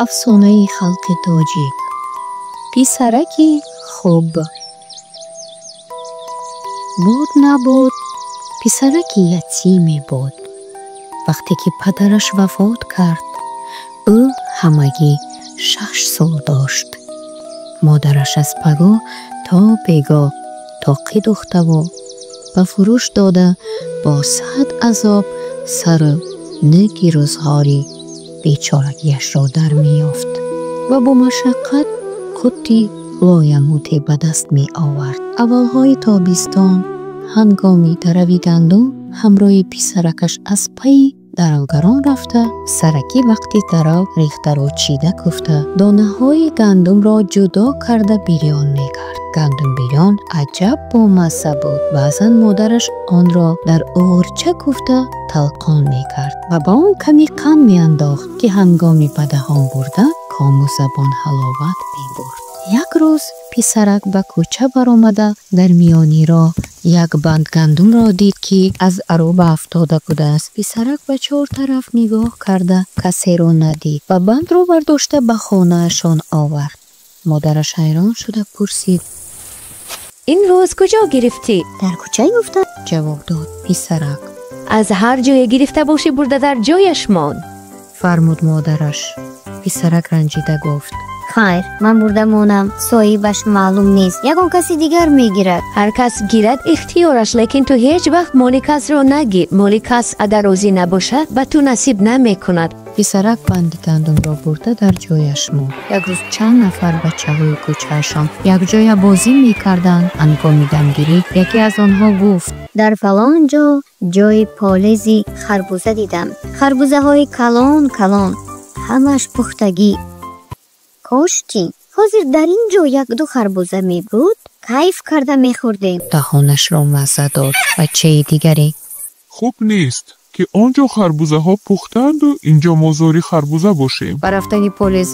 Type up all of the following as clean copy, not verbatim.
Афсонаи халқи тоҷик. Писараки хуб. Буд, набуд, писараки ятиме буд. Вақте ки падараш вафот кард, ӯ ҳамагӣ 6 сол дошт. Модараш аз пагоҳ то бегоҳ тоқӣ духтаву ба фурӯш дода, бо сад азоб сару нӯги рӯзғори бечорагиашро дар меёфт ва бо машаққат қути лоямуте ба даст меовард. Аввалҳои тобистон, ҳангоми дарави гандум, ҳамроҳи писаракаш аз пайи даравгарон рафта, сараки вақти дарав рехтаро чида кӯфта, донаҳои гандумро ҷудо карда бирён мекард. Гандум бирён аҷаб бомазза буд. Баъзан модараш онро дар оғурча кӯфта талқон мекард ва ба он каме қанд меандохт, ки ҳангоми ба даҳон бурдан кому забон ҳаловат мебурд. Як рӯз писарак ба кӯча баромада, дар миёни роҳ як банд гандумро дид, ки аз ароба афтода будааст. Писарак ба чор тараф нигоҳ карда, касеро надид ва бандро бардошта ба хонаашон овард. Модараш ҳайрон шуда пурсид: Инро аз куҷо гирифтӣ? Дар кӯча ёфтам. Ҷавоб дод писарак. Аз ҳар ҷое гирифта бошӣ, бурда дар ҷояш мон. Фармуд модараш. Писарак ранҷида гуфт: Хайр, ман бурда монам, соҳибаш маълум нест, ягон каси дигар мегирад. Ҳар кас гирад, ихтиёраш, лекин ту ҳеҷ вақт моли касро нагир. Моли кас агар розӣ набошад, ба ту насиб намекунад. Писарак банди гандумро бурда дар ҷояш монд. Як рӯз чанд нафар бачаҳои кӯчаашон якҷоя бозӣ мекарданд. Ҳангоми дамгирӣ яке аз онҳо гуфт: Дар фалон ҷо ҷои полези харбуза дидам, харбузаҳои калон калон, ҳамаш пухтагӣ. Кошки ҳозир дар ин ҷо якду харбуза мебуд, кайф карда мехӯрдем. Даҳонашро мазза дод бачаи дигаре. Хуб нест, ки он ҷо харбузаҳо пухтаанду инҷо мо зори харбуза бошем. Ба рафтани полез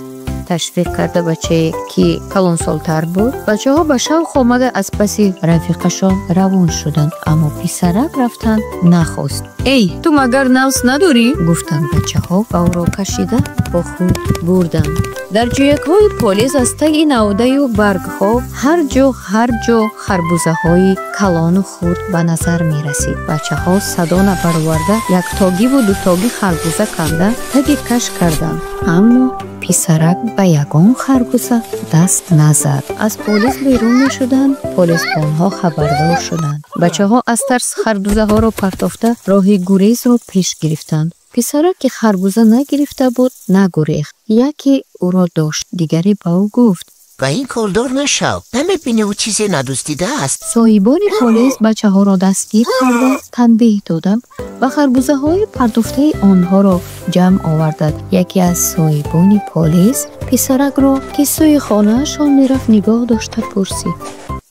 ташвиқ карда бачае, ки калонсолтар буд. Бачаҳо ба шавқ омада, аз паси рафиқашон равон шуданд, аммо писарак рафтан нахост. Эй, ту магар нафс надорӣ? Гуфтанд бачаҳо ва ӯро кашида бо худ бурданд. Дар ҷӯякҳои полез, аз таги навдаю баргҳо, ҳар ҷо, ҳар ҷо харбузаҳои калону хурд ба назар мерасид. Бачаҳо садо набароварда, яктогиву дутогӣ харбуза канда, таги каш карданд, аммо писарак ба ягон харбуза даст назад. Аз полез берун мешуданд, полезбонҳо хабардор шуданд. Бачаҳо аз тарс харбузаҳоро партофта, роҳи гурезро пеш гирифтанд. Писарак, ки харбуза нагирифта буд, нагурехт. Яке ӯро дошт, дигаре ба ӯ гуфт: Ба ин кордор нашав, намебинӣ, ӯ чизе надуздидааст? Соҳибони полез бачаҳоро дастгир карда, танбеҳ доданд ва харбузаҳои партофтаи онҳоро ҷамъ оварданд. Яке аз соҳибони полез писаракро, ки сӯи хонаашон мерафт, нигоҳ дошта пурсид: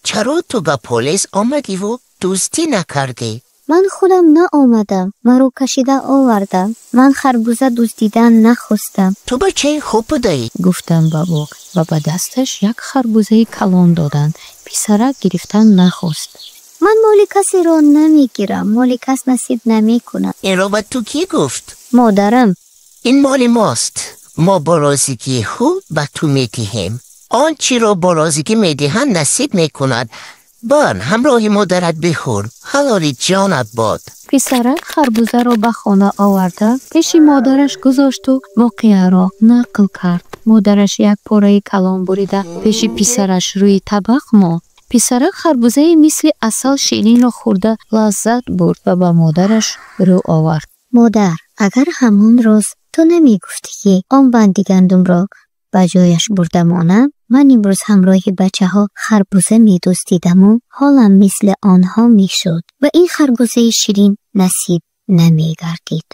Чаро ту ба полез омадиву дуздӣ накардӣ? Ман худам наомадам, маро кашида овардам. Ман харбуза дуздидан нахостам. Ту бачаи хуб будаӣ. Гуфтанд ба ӯ ва ба дасташ як харбузаи калон доданд. Писарак гирифтан нахост. Ман моли касеро намегирам, моли кас насиб намекунад. Инро ба ту кӣ гуфт? Модарам. Ин моли мост, мо бо розигии худ ба ту медиҳем. Он чиро бо розигӣ медиҳанд, насиб мекунад. Бар, ҳамроҳи модарат бихӯр, ҳалоли ҷонат бод. Писарак харбузаро ба хона оварда, пеши модараш гузошту воқеаро нақл кард. Модараш як пораи калон бурида, пеши писараш рӯи табақ монд. Писарак харбузаи мисли асал ширинро хӯрда лаззат бурд ва ба модараш рӯ овард. Модар, агар ҳамон рӯз ту намегуфтӣ, ки он банди гандумро ба ҷояш бурда монам, ман имрӯз ҳамроҳи бачаҳо харбуза медуздидаму ҳолам мисли онҳо мешуд ва ин харбузаи ширин насиб намегардид.